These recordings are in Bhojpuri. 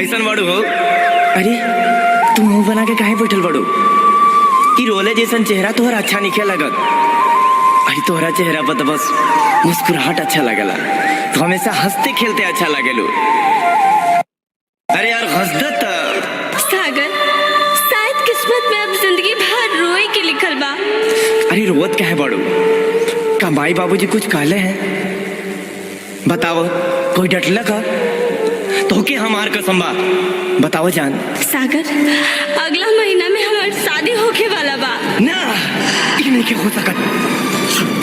कैसन बड़ू हो? अरे तू मुंह बना के काहे बैठल बड़ू? ई रोले जैसन चेहरा तोहर अच्छा नहीं लगत। अरे तोहरा चेहरा पर तो बस मुस्कुराहट अच्छा लगला, तो हमेशा हंसते खेलते अच्छा लगेलू। अरे यार हंसदत। सागर, शायद किस्मत में अब जिंदगी भर रोए के लिखल बा। अरे रोवत काहे बड़ू? का माई बाबूजी कुछ कहले हैं? बताओ, कोई डटला का? तो के हमार कसम बा, बताओ जान। सागर, अगला महीना में हमार शादी होके वाला बा। ना, ई नहीं के हो सकत।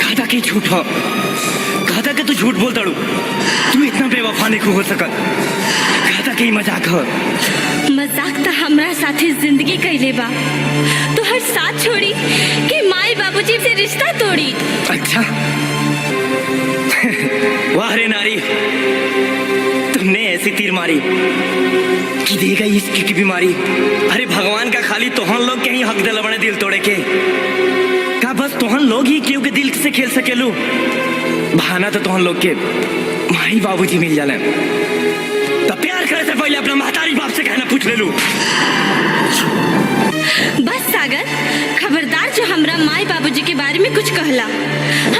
दादा के झूठ हो, दादा के तू झूठ बोल दड़ू। तू इतना बेवफा नहीं हो सकत। दादा के ही मजाक हो। मजाक तो हमरा साथे जिंदगी कैले बा। तोहर साथ छोड़ी कि माई बाबूजी से रिश्ता तोड़ी? अच्छा, वाह रे नारी, तुमने ऐसी तीर मारी कि दे गई इश्क की बीमारी। अरे भगवान का खाली तोहन लोग के ही हक दिल बड़े दिल तोड़े के का? बस तोहन लोग ही केहू के दिल से खेल सकेलू। बहाना तो तोहन लोग के माई बाबूजी मिल जाले, तो प्यार करे से पहले अपना महतारी बाप से कहना पूछ ले लू। बस सागर, खबरदार जो हमरा माई बाबूजी के बारे में कुछ कहला।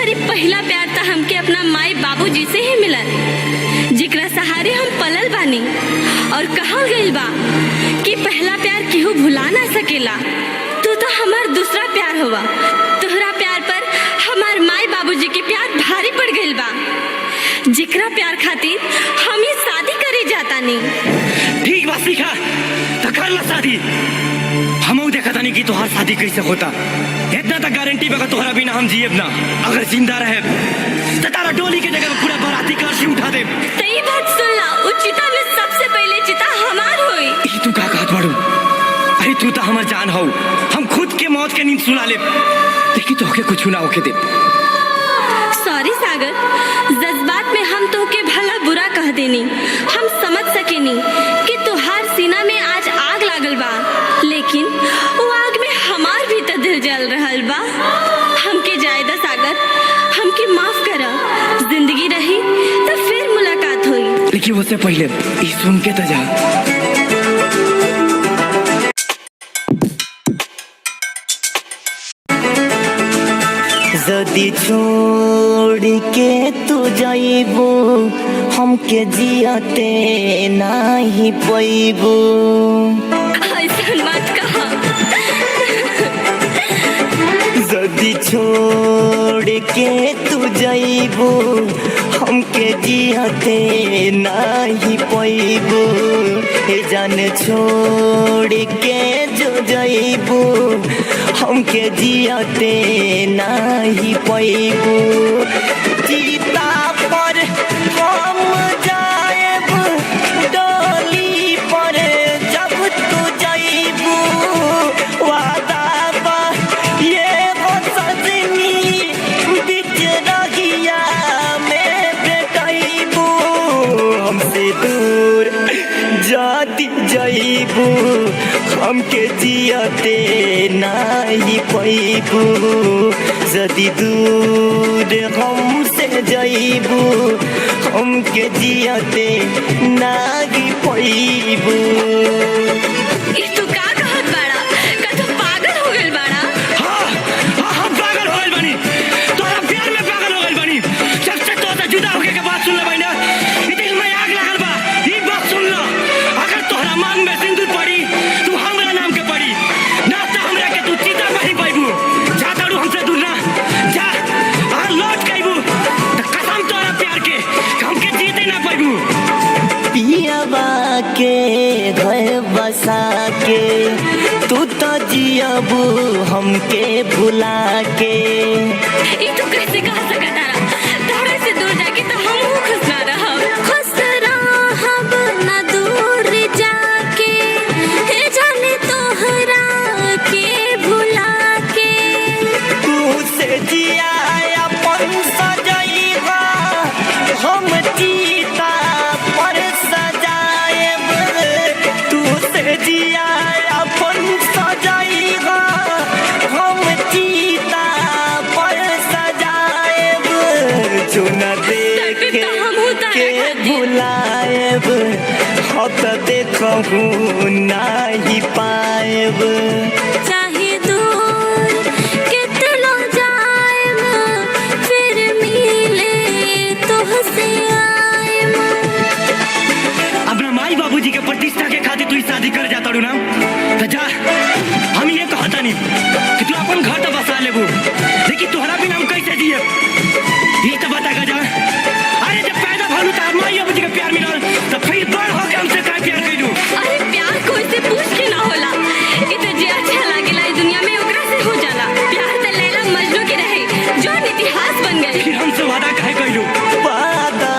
अरे पहला प्यार तो हमके अपना माई बाबूजी से ही मिलल, जिकरा सहारे हम पलल बानी। और कहल गइल बा कि पहला प्यार केहू भुला ना सकेला। तू तो हमार दूसरा प्यार होवा। तोहरा प्यार पर हमार माई बाबूजी के प्यार भारी पड़ गइल बा, जिकरा प्यार खातिर हम ही शादी करे जाता नहीं। ठीक बा सीखा, तो कर ला शादी। हमहू देखा तानी कि तोहार शादी कैसे होता। इतना तक गारंटी बा तोहरा बिना हम जिएब ना। अगर जिंदा रहे तो तारा डोली के जगह पे पूरा बाराती कार उठा दे। सही बात सुन ला, उ चिता में सबसे पहले चिता हमार होई। ई तू का कहत बाड़ू? अरे तू तो हमर जान हो, हम खुद के मौत के नींद सुला ले, लेकिन तोहके कुछ ना होके दे। सॉरी सागर, जज्बात में हम तोहके भला बुरा कह देनी। हम समझ सकेनी कि तुहार सीना में आज आग लागल बा, लेकिन वो आग में हमार भी तो दिल जल रहल बा। हमके जायदा सागर, हमके माफ कर। जिंदगी रही तो फिर मुलाकात हुई। लेकिन उससे पहले ई सुन के तो जा। जदि छोड़ के तू जाइबू, हमके जियते नाही पैबू। ऐसा मत कहा। जदि छोड़ के तू जाइबू, हमके जियते नाही पैबू। ए जान छोड़ के जो जाइबू, हमके जियते नाही पैबू। चिता पर हम जाएब, डोली पर जब तू जाइबू। वादा बा ये हो सजनी, बीच रहिया में भेटैबू। हमसे दूर जाती जाइबू, हमके जियते नाही पैबू। जदि दूर हमसे जाइबू, हमके जियते नाही पैबू। ई तू का कहत बाड़ा? का तू पागल हो गइल बाड़ा? हाँ हाँ, हम पागल हो गइल बानी, तोहरा प्यार में पागल हो गइल बानी। जब से तोहसे जुदा होके के बात सुन ले ना, ई दिल में आग लागल बा। ई बात सुन लो, अगर तोहरा मांग में सिंदूर पड़ी तू हमरा नाम के पड़ी ना, तो हमरा के तू चिता नहीं पाइबू। जा तारू हमसे दूर ना जा, अगर लौट के आइबू तो कसम तोहरा प्यार के हमके जीते ना पाइबू। पियाबा के घर बसा के तू तो जियबू हमके भुला के। ई तू कैसे कह सकत तारा? तोहरा से दूर जाके तो हमहू खुश ना रहब। खुश रहब ना दूर जाके, हे जाने तोहरा के भुला के। तू से जिया अपन सजैबा, हम चिता पर सजाएब। तू से जिया अपन सजैबा, हम चिता पर सजाएब। जो न तड़पे देखे तो हमहू कबहू नाही पाएब। चाहे दूर कितनो जाएम, फिर मिले तुहसे आएम। अपना माई बाबूजी के प्रतिष्ठा के खातिर तू ई शादी कर जाता ना, तो जा। हम ये कहता नहीं कि तू अपन घर तो बसा लेबू, लेकिन तोहरा बिना हम कैसे जिए ये तो बता के जा। अरे जब पैदा भलू तो माई बाबूजी के प्यार मिलल, तो फिर बड़ होके हमसे काहे प्यार कैलू? अरे प्यार कोई से पूछ के ना होला, इ त जे अच्छा लागेला ई दुनिया में ओकरा से हो जाला। प्यार त लैला मजनू के रहे जौन इतिहास बन गए। फिर हमसे वादा काहे कैलू? वादा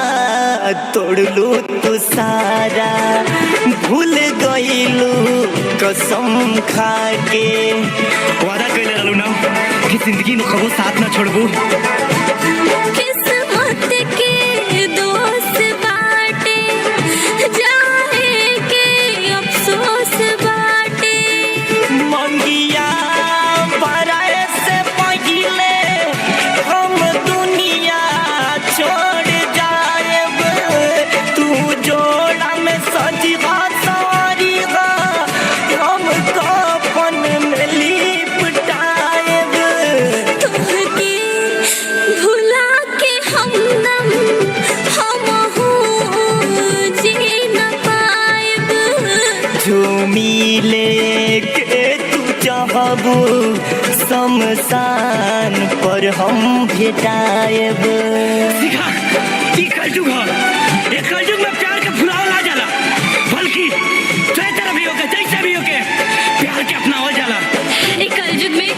तोड़लू तू सारा, भूल गईलू कसम खा के। वादा कैले रहलू ना कि जिंदगी में कबो साथ ना छोड़बू। किस्मत के दोस्त बाटे, जाए के अफसोस बाटे। मंगिया भराए से पहिले हम दुनिया छोड़ जाएब। तू जोड़ा में सजगा सवारीगा, हम कफन में लिपटाएब। तुहके भुला के हमदम हमहू जी न पाएब। जो मिले के तू चाहबू, शमशान पर हम भेटाएब। सीखा ई कलयुग है, ये कलयुग में प्यार के भुलावल ना जाला, बल्कि जै तरह भी होके जैसे भी होके प्यार के अपनावल जाला। ई कलयुग में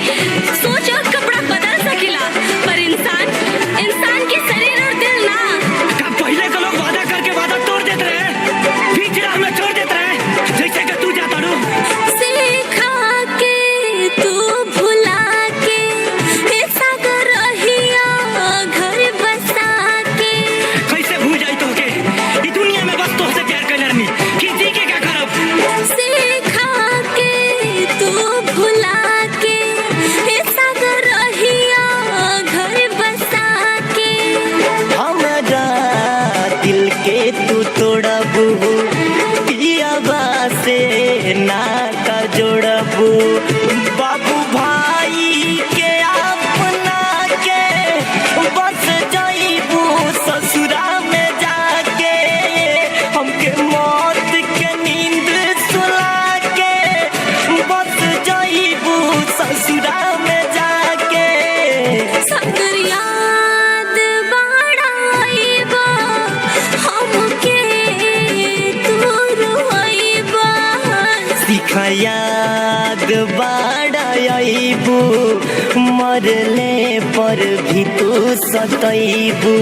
सोच और कपड़ा बदल सकेला, पर इंसान इंसान के शरीर और दिल ना। का पहले के लोग वादा करके वादा तोड़ देते रहे, बीच राह में छोड़ देते रहे, जैसे कि तू जाता रू। सिखा के तू भुला के, हे सागर रहिया घर बसा के। कैसे भूल जाई तोहके? ई दुनिया में बस तोहसे प्यार कैले रहनी, कि जी के क्या करब? सिखा के तू भुला के, हे सागर रहिया घर बसा के। हमारा दिल के तू तोड़बू, पियाबा से नाता जोड़बू। बाबू भाई के अपना के बस जाइबू ससुरा में जाके। हमके मौत के नींद सुला के बस जाइबू ससुरा में जाके। सागर याद बाड़ाइबा, हमके तू रोइबा। सिखा याद बाड़ाइबू, मरले पर भी तू सतैबू।